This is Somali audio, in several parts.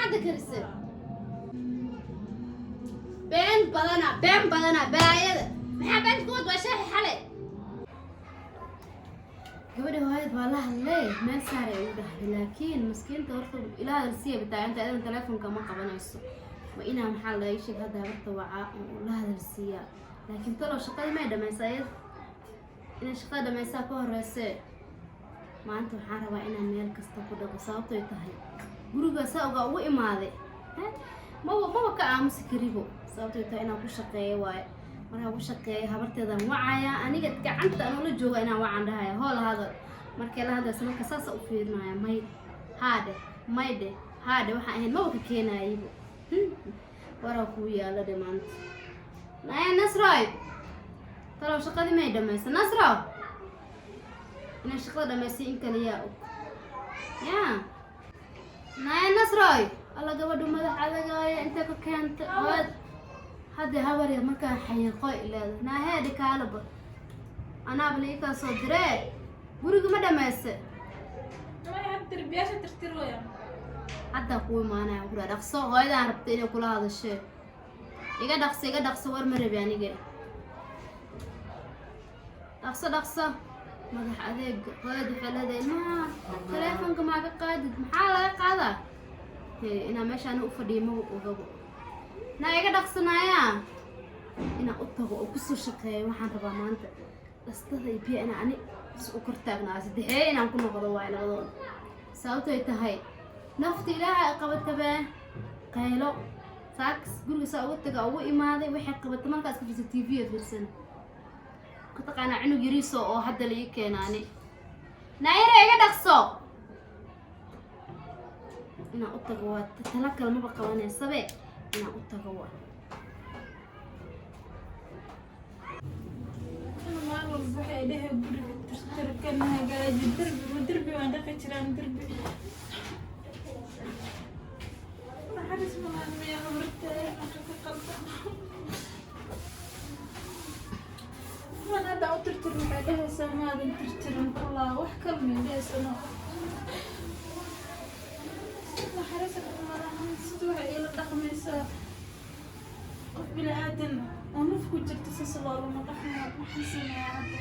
Hadda karise. Been badana, been badana, balaayada. Maxaa beenta ku wad? Waa shaaxi xale. Gabadha hooyad waa la hadlay, meel saaray ugu dhahday, laakiin maskiinta horta ilaa hadalsiiya bitaayanta adan telefonka ma qabanayso. Waa inaa, maxaa la ii sheeg, hadda habarta wacaa oo la hadalsiiyaa. Laakiin talow shaqadii may dhamaysa? Ayad inay shaqada dhamaysaa ka horeysee. Maanta waxaan rabaa inaan meel kasta ku dhaqo, sababtoy tahay guriga saa uga ugu imaaday. Maba ka aamusi karibo, sababtoy tahay inaan ku shaqeeyo waaye. Markaan ku shaqeeyo habarteedaan wacaya, aniga gacanta anula jooga inaan wacan dhahaya, hool hadal. Markay la hadlaysa marka saasa u fiirinaya, may haadhe, may dhe, haadhe, waxaan ahayn maba ka keenaayibo. Waraa kuu yaala dhe maanta. Naya Nasroy, talow shaqadii may dhamaysa? Nasro inay shaqada dhamaysay in kaliyaa og ya. Naya Nasroy, alla gabadhu madax adagaaya, intee ka keenta ood hadda habar yar markaan xayiiqoy leedahay. Naaheedhi kaalaba, anaaba la ii kaa soo diree, guriga ma dhamayse? Derbiyaasha tirtirooya. Haddaa kuu imaanaya kula, dhaqso, hooyadaan rabta inay kula hadashee. Iga dhaqso, iga dhaqso, war ma rabi aniga. Dhaqso, dhaqso. Madax adeega hooyad waxay leedahay, ilmaha teleefonka maa ka qaadid? Maxaa laga qaadaa? Hee, inaa meesha ani u fadhiyo maba ogabo. Naa iga dhaqsanayaa inaan u tago oo kusoo shaqeeyo. Waxaan rabaa maanta dhastada iyo biya inaan ani is u kor taagnaa, saddexeeye inaan ku noqdo waay labadooda, sababtoy tahay nafta Ilaaha ay qabatabee. Qaylo saaks guriga saa uga taga ugu imaaday, waxay qabata markaas ka fiirsa TV a fiirsan ka taqaanaa cunug yariiso oo hadda la ii keenaani. Naayara, iga dhaqso, inaan u tago waa tala kale maba qabanaysabe, inaan u tago waa. Maalin walba waxay dhahay guriga tirtir, kan hagaaji, derbi ma derbi waan dhaqi jiraan derbi. Naxariis malaan miya habartee? Maxaa ka qaldan? Waan hadda u tirtir, waxay dhahaysaa maadan tirtirin kulaa, wax kale may dhahaysano. Naxariis malahan, sida waxay ila dhaqmaysaa qof bini aadan oo naf ku jirta, saas loolama dhaqmo. Maxaan sameeyaa hadda?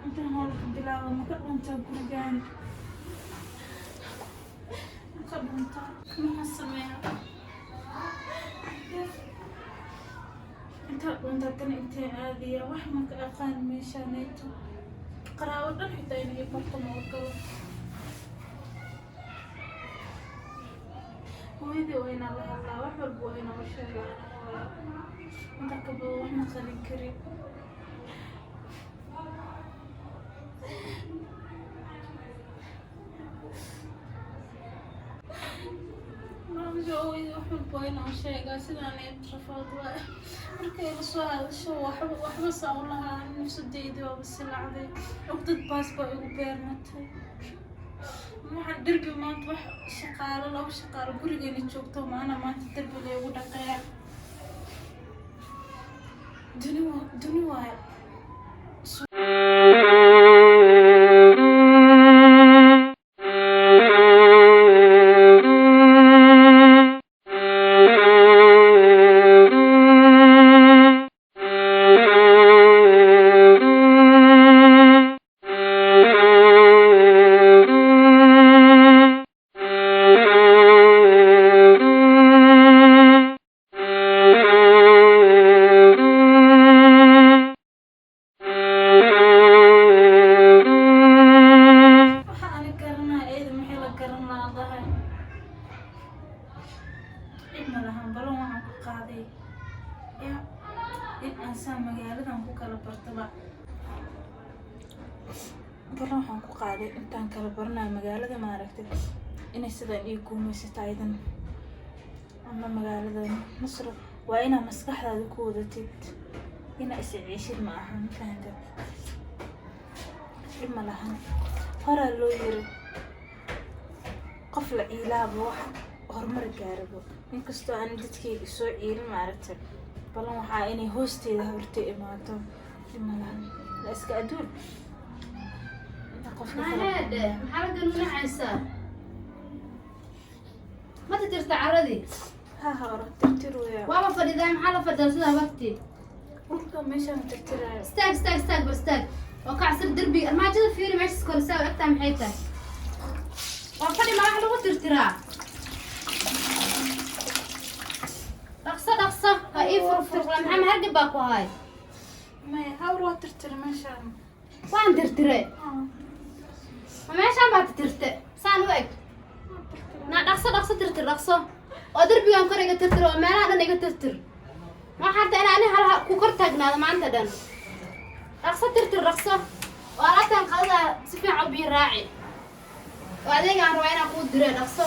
Intaan howlka bilaabo ma ka dhuntaa gurigaan? Ma ka dhuntaa? Maxaan sameeyaa? Intaa dhunta haddana intee aadiya? Wax ma ka aqaan meeshaanayto, qaraabo dhan xitaa inay i barto ma ogolo. Hooyadii waa inaan la hadlaa, wax walba waa inaan u sheegaa. Hooyo inta ka badan wax ma qarin karin. Nolosha hooyadii wax walba waa inaan u sheegaa. Sidaan ay rafaad waay markay ila soo hadasho, waxba waxba saa u lahaa, nafsadeydi waaba silacday, cuqdad baas baa igu beermatay. Waxaan derbi maanta wax shaqaalo, laba shaqaalo gurigeena joogto, maana maanta derbi laygu dhaqeeya. Duni duni waayo. Waxa ani garanaya eeda maxay la garan laadahay? Cid ma lahan. Balan waxaan ku qaaday ya in aan saa magaaladan ku kala bartaba. Balan waxaan ku qaaday intaan kala baranayo magaalada, maaragtay, inay sidaan ii guumaysato aydan ama magaalada. Nasro, waa inaa maskaxdaada ku wadatid inaa is ciishid, ma aha? Ma fahantay? Dhib ma lahan, horaa loo yiri qof la ciilaaba wax horumar gaarabo. Inkastoo aan dadkayga soo ciilin, maaragtay, balan waxaa inay hoosteeda horta imaato. Dhib ma lahan, la iska adduun inta qofka kale. Maheedhe, maxaa la ganuunacaysaa? Ma tirtirta carradii? Ha hore tirtir weya. Waaba fadhidaa, maxaa la fadhidaa sidaa waqti? Dhulka meeshaan tirtiraayo. Istaag, istaag, istaag, bal istaag oo kacsir derbiga armaajada fiiri, meeshas kore saa u egtaa. Maxay tahay? Waa fadhi, ma wax lagu tirtiraa? Dhaqso, dhaqso, ha ii furfurqla. Maxaa, mahargab baa ku haay? Maya, hawr, waa tirtira meeshaan. Waan tirtire. Ma meeshaan baa tirtirte saan u eg? Na dhaqso, dhaqso, tirtir, dhaqso oo derbigan kor iga tirtir oo meelaha dhan iga tirtir. Ma waxaa rabtaa inaa ani hal ku kor taagnaado maanta dhan? Dhaqso, tirtir, dhaqso oo alaabtan qadada si fiican u biyo raaci oo adeegaan rabaa inaan kuu dire. Dhaqso,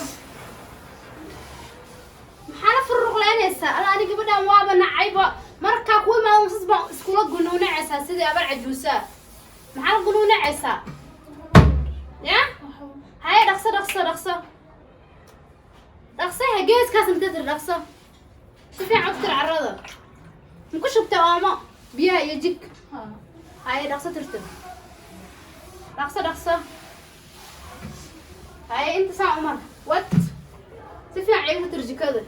maxaa la fururuqleynaysaa? Ala, ani gabadhan waaba nacayba. Markaa ku imaado masas baan iskula gunuunacaysaa sidii abar cajuusaa. Maxaa la gunuunacaysaa ya? Haye, dhaqso, dhaqso, dhaqso, dhaqso. He, geeskaasna tirtir, dhaqso, si fiican u tir carrada. Ma ku shubtay oomo biyaha iyo jig? Haye, dhaqso, tirtir, dhaqso, dhaqso. Haye, inta saan umar wad, si fiican igu tir jikada,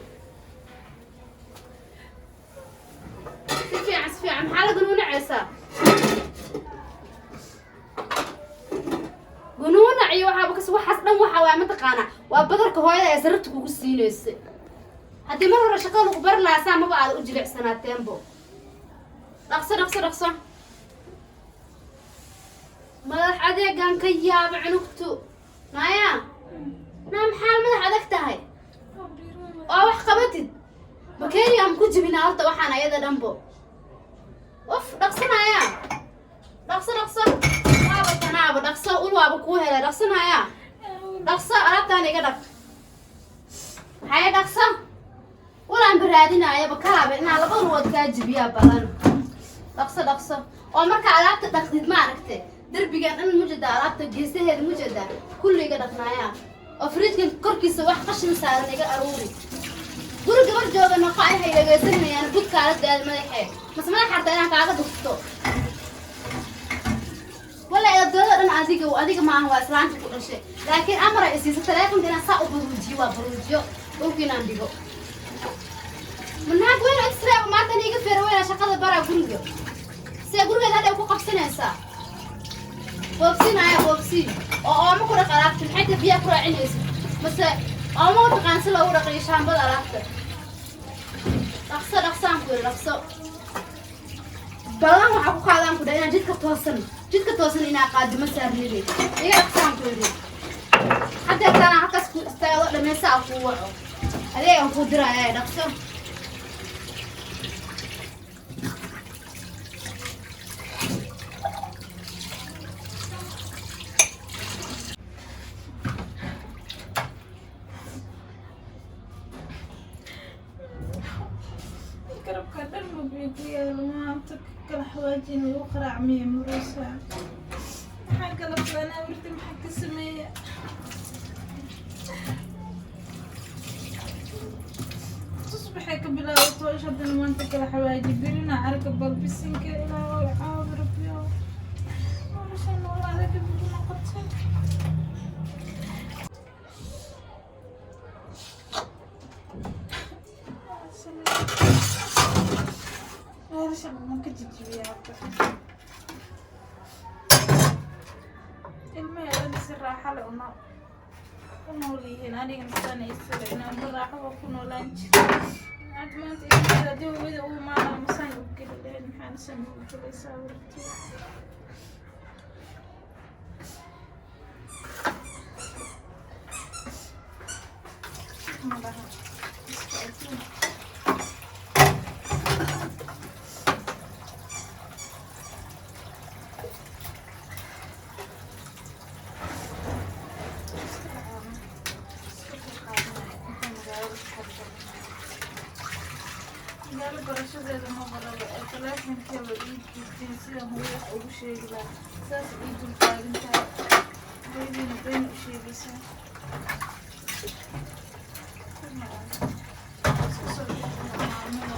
si fiican, si fiican. Maxaa la gunuunacaysaa? Gunuunac iyo waxaaba kas waxaas dhan waxa waa mataqaanaa, waa badarka hooyada ee sararta kugu siinaysa. Haddii mar hore shaqada lagu bari lahaa, saa maba aada u jilicsanaateen. Dhaqso, dhaqso, dhaqso. Madax adeegan ka yaaba cunugtu. Naya naa, maxaa madax adag tahay oo wax qabatid? Bakeeriya am ku jibinaa horta waxaan ayada dhanbo. Uf, dhaqsanaya, dhaqso, dhaqso. Waaba tanaaba, dhaqso, ul waaba kuu helay. Dhaqsanaya, dhaqso, alaabtaan iga dhaq. Haye, dhaqso, ulaan baraadinaayaba kalaaba inaa labada lugood kaa jibiyaa badan. Dhaqso, dhaqso oo markaa alaabta dhaqdid, ma aragte derbigan dhan mujeda, alaabta geesaheeda mujeda, kulli iga dhaqnaaya oo fridge-kan korkiisa wax qashin saaran iga aruuri. Guri gabar jooga noqo. Ay hay dhegaysanayaan budkaala daada madaxee mase madax harta inaan kaaga dhufto. Wala eedooda dhan adiga, adiga maahan, waa islaanta ku dhashay. Laakiin amara isiisa taleefonka inaan saa u baruujiyo, waa baruujiyo dhulka inaan dhigo. Manaag weyn israaba maanta iga feera weyna shaqada baraa guriga see gurigeeda hadhay ku qabsanaysaa. Boobsinaya, boobsi oo ooma ku dhaq alaabta. Maxay tahay biyaa ku raacinaysa? Mase ooma u taqaan si loogu dhaqiyo shaambada alaabta? Dhaqso, dhaqsaan ku yidhi, dhaqso. Balan waxaa ku qaadaan ku dhahay inaan jidka toosan, jidka toosan inaa qaadimo saarnide. Iga dhaqsaan ku yidhi. Haddeertaana halkaas ku istaago, dhameysa a kuu waco, adeegaan kuu diraya. Dhaqso. Garabka dhan ma biyo ku yaalo maanta. Kala xawaajin lagu qaraacmiye muruusa. Maxaa kala filanaa wirti? Maxaa ka sameeya? Tusbaxay ka bilaabato haddana maanta kala xawaaji birina arka balbisinka. Ilaa waa caawi rabbiyo, nolosha nool adag ugu noqotay. Weelasha ma ka jijibiya hadda? Ilmaheedana si raaxa leh una u nool yihiin, anigana sidaan isala inaan raaxo waa ku noolaan jira. Hadda maanta ilmaheeda haddii hooyada u imaanaa masaan u geli lahayd? Maxaan san ugu gelaysaa warti? Malaha iska adduun. Iska dhacaa, iska dulqaadanaya inta magaalada ku magaalo barashadeeda ma baraba ee taleefonkeeda ii diideen sidaan hooyo wax ugu sheegi lahaa. Saas ii dultaagan tahay, hooyadiina been u sheegaysaa. Iska soo bixina maalmada.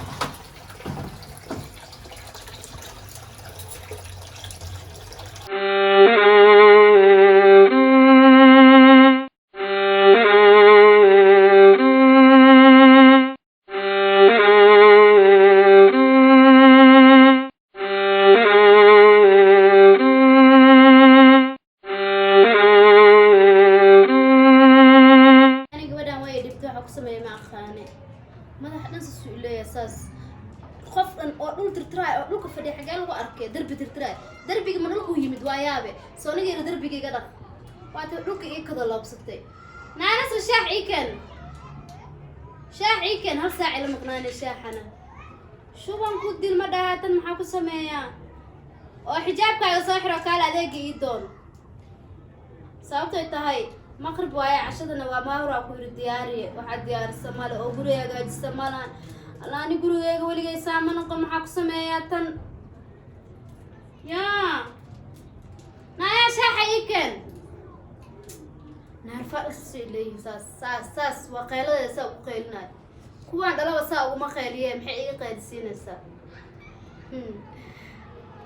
Aqaane madaxa dhan saasuu ileeyahay. Saas qof dhan oo dhul tirtiraay oo dhulka fadhiya xagee lagu arkay? Darbi tirtiraay, darbiga ma dhulkuu yimid? Waa yaabe. Soo nigeena darbiga iga dhaq, waata dhulka ii kada loobsatay. Naanasra, shaax ii keen, shaax ii keen. Hal saac ila maqnaanay, shaaxana shuban ku dil ma dhahaa. Tan maxaa ku sameeyaa? Oo xijaabkaaga soo xiro, kaale adeega ii doon. Sababtay tahay maqrib waaye, cashadana waa maawraa ku yiri diyaariye. Waxaad diyaarisa male oo guriga hagaajisa malahan. Alla, ani gurigeyga weligay saama noqon. Maxaa ku sameeyaa tan? Yaa naayaa, shaaxa ii keen. Naarfaa dhasasay leeyihin. Saas saas saas waa qayladeeda, saa ugu qaylinayo. Kuwaan dhalaba saa uguma qayliye, maxay iga qaylisiinaysaa?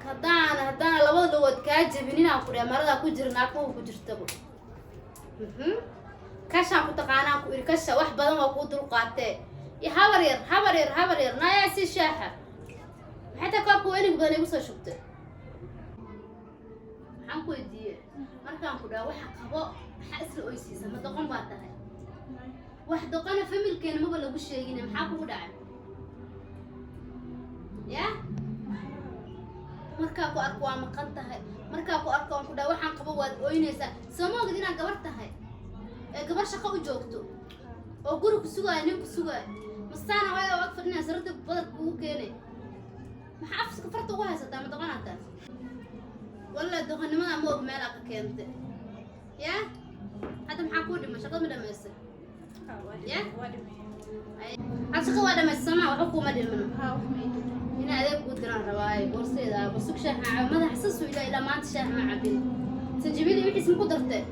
Haddaan labada lugood kaa jebin inaan ku dhaha, maradaa ku jira naagmaha ku jirtaba. Kashaan ku taqaanaan ku iri kasha. Wax badan waa kuu dulqaatee. Iyo habar yar, habar yar, habar yar. Naayaa, sii shaaxa. Maxay tahay koobka weyniga badan igu soo shubtay? Maxaan ku weydiiyey markaan ku dhaha waxa qabo? Maxaa isla oysiisa? Ma doqon baa tahay? Wax doqona familkeena maba lagu sheegine. Maxaa kugu dhacay? Ya markaa ku arko waa maqan tahay, markaa ku arko aan ku dhaha waxaan qabo waad ooynaysaa. Soo ma ogid inaad gabar tahay ee gabar shaqo u joogto oo guri ku sugaayo, nin ku sugaayo? Mastaana hooyada waad fadhinaya, sararta badarka kugu keenay. Maxaa afska farta ugu haysataa? Ma doqonataa? Walla doqonnimada ma og meel aa ka keentay. Ya hadda maxaa kuu dhima? Shaqada ma dhamaystay? Ya? Had shaqada waa dhamaystay sooma? Waxba kuuma dhimano. Ina adeeg kuu diraan rabaaye, boorseeda basug. Shaaxa cab, madaxa sasuu ilaa ilaa maanta shaax ma cabin. Sanjabiil iyo wixiis ma ku dartay?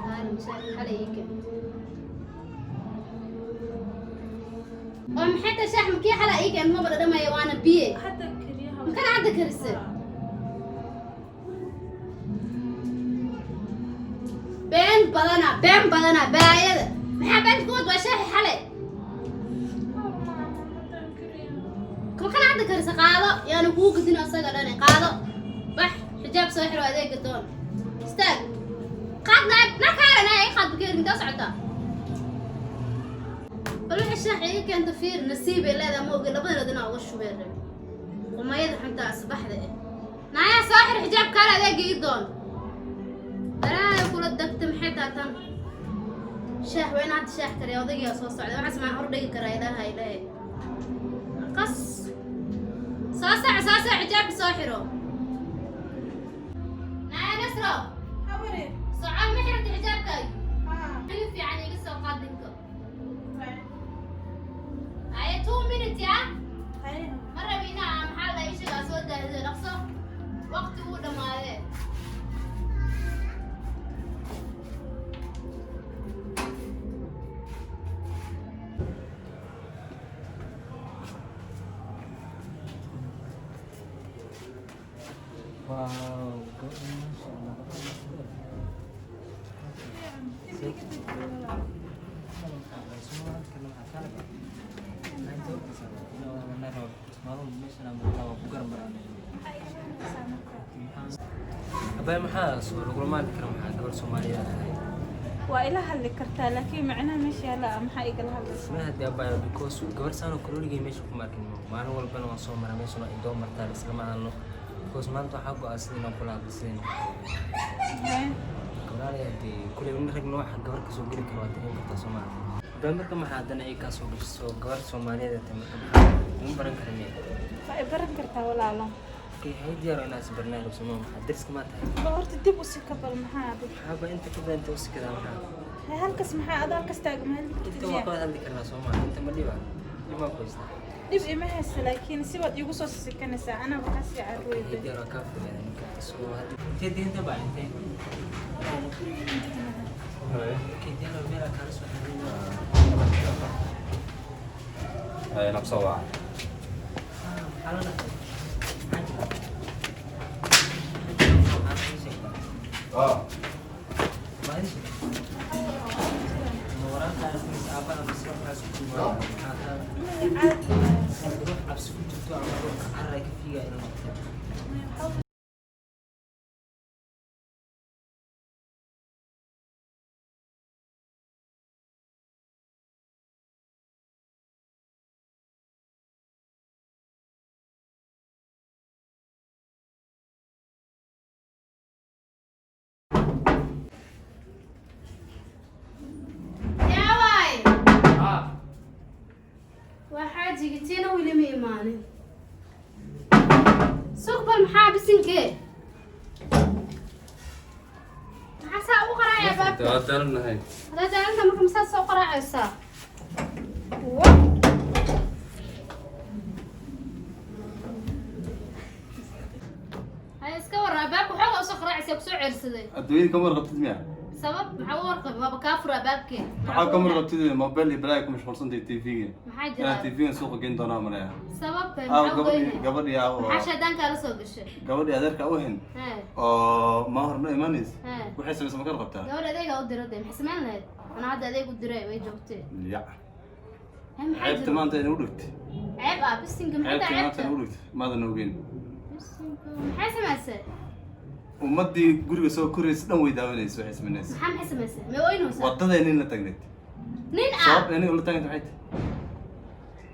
Kaalin shaax xalay ii keen. Oo maxay tahay shaax makii xalay ii keen? Maba dhadhamaya, waana biye. Makana hadda karisay? Been badana, been badana, balaayada. Maxaa beenta ku wad? Waa shaaxi xalay. Makana hadda karisa? Qaado, yaana kugu gudin asaga dhani. Qaado, bax, xijaab soo xiro, adeega doon. Istaag, qaad. Naag na kaale, naa iga qaad bakeeri. Intaa socotaa? Bal wixii shaax iga keento fiir. Nasiibay leedahay, ma ogi labada inaa uga shubeen rabi qumayada xuntaa asbaxda eh. Naayaa, soo xir xijaab, kaale adeega ii doon. Balaayo kula dagta. Maxay tahay tan? Shaax waa in hadda shaax kariya. Odaygaa soo socda, waxaas maan hor dhigi karaa? Ilaaha, ilaahay, qas. Soo sac, soo sac, xijaabka soo xiro. Naaya Nasro, soco. Ma xirata xijaabkaaga? Igu fiican iga soo qaad ninka. Haye, 2 minutes ya. Ma rabi inaa maxaa la ii sheegaa soo daahdo. Dhaqso, waqti wuu dhammaadee. Wow, gabadhan maasha Allah, gabadhan. Abay, maxaa soo lagula maali kara? Maxaa gabar Soomaaliyeed tahay? Waa ila hadli kartaa, laakiin macnaha meesha yaalla maxaa igala hadlaysaa? Ma hadii abay, because gabar saan oo kale weligay meesha kuma arkin. Maalin walbana waan soo maraa meeshan, waa indoo martaa, islama hadalno, because maanta waxaa go'aansaday inaan kula hadlo sidaynu ku gabadhaan. Hadee kuley nin ragna waxa gabar kasoo geli kara waa dareemi kartaa, soo maaha? Abay, marka maxaa haddana ay kaa soo gasho? Gabar Soomaaliyeed ay tahay, marka maxaa kuma baran kara miya? Waa i baran kartaa, walaalo. Okay, hay, diyaar inaad isbarnaa rabso ma? Maxaa dariska maa tahay? Ba horta dib u sika bal, maxaa adig? Maxaaba inta ka badan inta u sikadaa maxaa? Hay, halkas maxaa ada halkas taaga ma hadli kartid? Inta waa miyaa? ka wada hadli karnaa, soo maaha? Inta ma dhiba dhimaa ku haystaa? Dhib ima haysta, laakiin si baad iigu soo sikanaysaa, anaba kasii Hay, carruurda. diyaar waa kaa fogaada ninka. Soo hadda intee deynta baa intee? Okay, diyaar waa meel kaala soo xiriiro. Nabso waa. Maxaa la dhahay? Maxaa jira? Maxaa ii sheegtaa? Ma ii sheegtaa? Ma waraanka aragtiisa aabbaha mise waxaas ku timaado? Maxaa kaa ruux cabsi ku jirto ama ruux carar ay ka fiigaya inuu noqdo? Caadi. Imaanin. Suuq bal, maxaa bisinkee? Maxaa saa ugu qaraacaya baabka? Waa daalanahay. Hadaa daalanta, marka masaad soo qaraacaysaa? Wa haya, iska waraa baabka, waxoogaa usoo qaraacaysaa, kusoo ceersaday. Adduunyada kama warqabtid miya? Sabab maxaa u warqabay? Waaba kaa furaa baabkee. Maxaa kama warqabtid? Mobile iyo balaayo ku mashquulsantay, TV-ga. Maxaa jira? Inaan TV-ga suuqa geyn doonaa malaya. Sababta Aaw maxaa u gabadhii goynaya? Gabadhii aaw. Maxaa shaydaankaa la soo gashay? Gabadhii adeerka u hen Hee. Oo maa horna imanaysa. Hee. Waxay samaysa ma kala qabtaa? Gabadh adeegaa u dira dee, maxay samayn lahayd? Anaa hadda adeeg u diray, way joogtee. Ya. Hee, maxaa Ceebta jira? maanta ina u dhigtay. Ceeb ah, bisinka, maxay Ceebta tahay maanta ceebta? ina u dhigtay maadan ogeyn. Bisinka, maxay samaysay? Ummaddii guriga soo koraysa dhan way daawanaysa waxay samaynaysa. Maxay samaysay? May oynaysaa? Waddaday nin la tagnayd. Nin ah? Sabab nin ula tagnayd maxay tahay?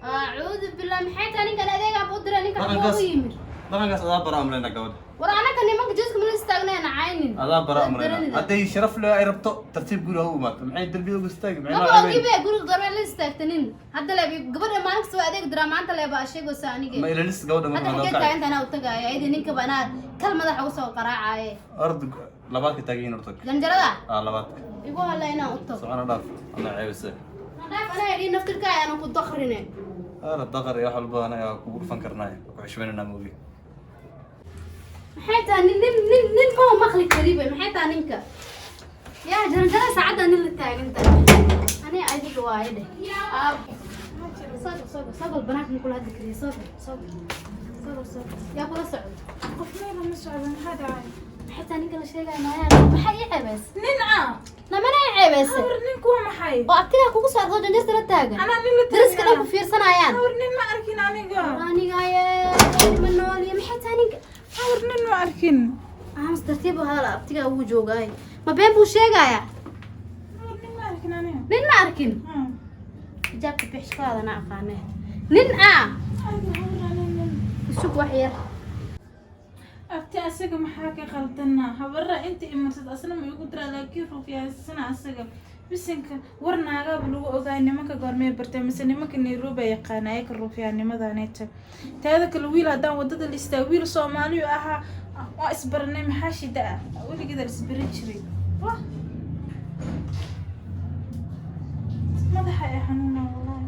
Acuudu billah, maxay tahay? Ninkan adeegaa u diray, ninka xaguu Dhaqankaas ugu yimid? Dhaqankaas adaa bara amrayna gabadha. War anaka nimanka jidka mala istaagnayna caynin. Adaa bara amrayna. Daranida. Hadday sharaf leh ay rabto, tartiib guriga ha u imaato. Maxay darbiyada uga istaagi? Maxay Maba noo ceebayn? ogibe guriga gormee la istaagta nin. Hadda leeb gabadha maalin kasta waa adeeg diraa, maanta leeba sheegaysa anige. Ma ilaalis gabadha Hadda marka xagee hadaan kacay. taaganta anaa u tagaaya, ayadii ninkaba anaa kal madaxa uga soo qaraacaye. Ordu labaadka taagan horta. Janjarada? Ah, labaadka. Igu hala inaan u tago. Socona dhaaf. Alla ceebisay. Dhaaf anaa idhi naftirka ayaanan ku dakrine. Ana daqar iyo wax walba anaga kugu dhufan karnaa. Ku xushmeynanaa moogi. Maxay tahay nin nin ma maqli karibe? Maxay tahay ninka yaa jaranjara saacadda nin la taagan tahay? Ani adiga waaye dheh. Soo soo soo gal, banaanka ma kula hadli kariya. Soo gal, soo gal, soo gal, soo gal. Yaa kula socdo? Qof meel ma socdo, maxaa dhacay? Maxay tahay ninka la sheegaya? Maaya, maxay ii ceebaysay? Nin ah? Namana ii ceebaysay. Habar, ninku waa maxay? Oo abtigaa kugu soo arko janjarta la taagan. Anaa nin la Dariska dhan ku taagnaa? fiirsanayaan. Habar, nin ma arkin aniga. Aniga aye ma nooliye? Maxay tahay ninka? Habar, nin ma arkin. Aamus, tartiib u hadal, abtigaa ugu joogaay. Ma been buu sheegayaa? Habar, nin ma arkin aniga. Nin ma arkin? Ah. Xijaabka bixishkaadana aqaane. Nin ah? Aniga habar, aniga nin. Isug wax yar. Abti, asaga maxaa ka qaldana? Habara inta imarsad asna ma igu diraa, laakiin ruufyaasana asaga bisinka war naagaaba lagu ogaay. Nimanka goormee bartay? Mise nimanka Nairobi ay yaqaana ayaka ruufyaanimadaneta? Teeda kale, wiil haddaan wadada la istaa, wiil Soomaaliyu ahaa, waa isbaranay. Maxaa shida ah? Weligeeda la isbaran jiray. Wah, madaxa ay xanuunaa wallahi.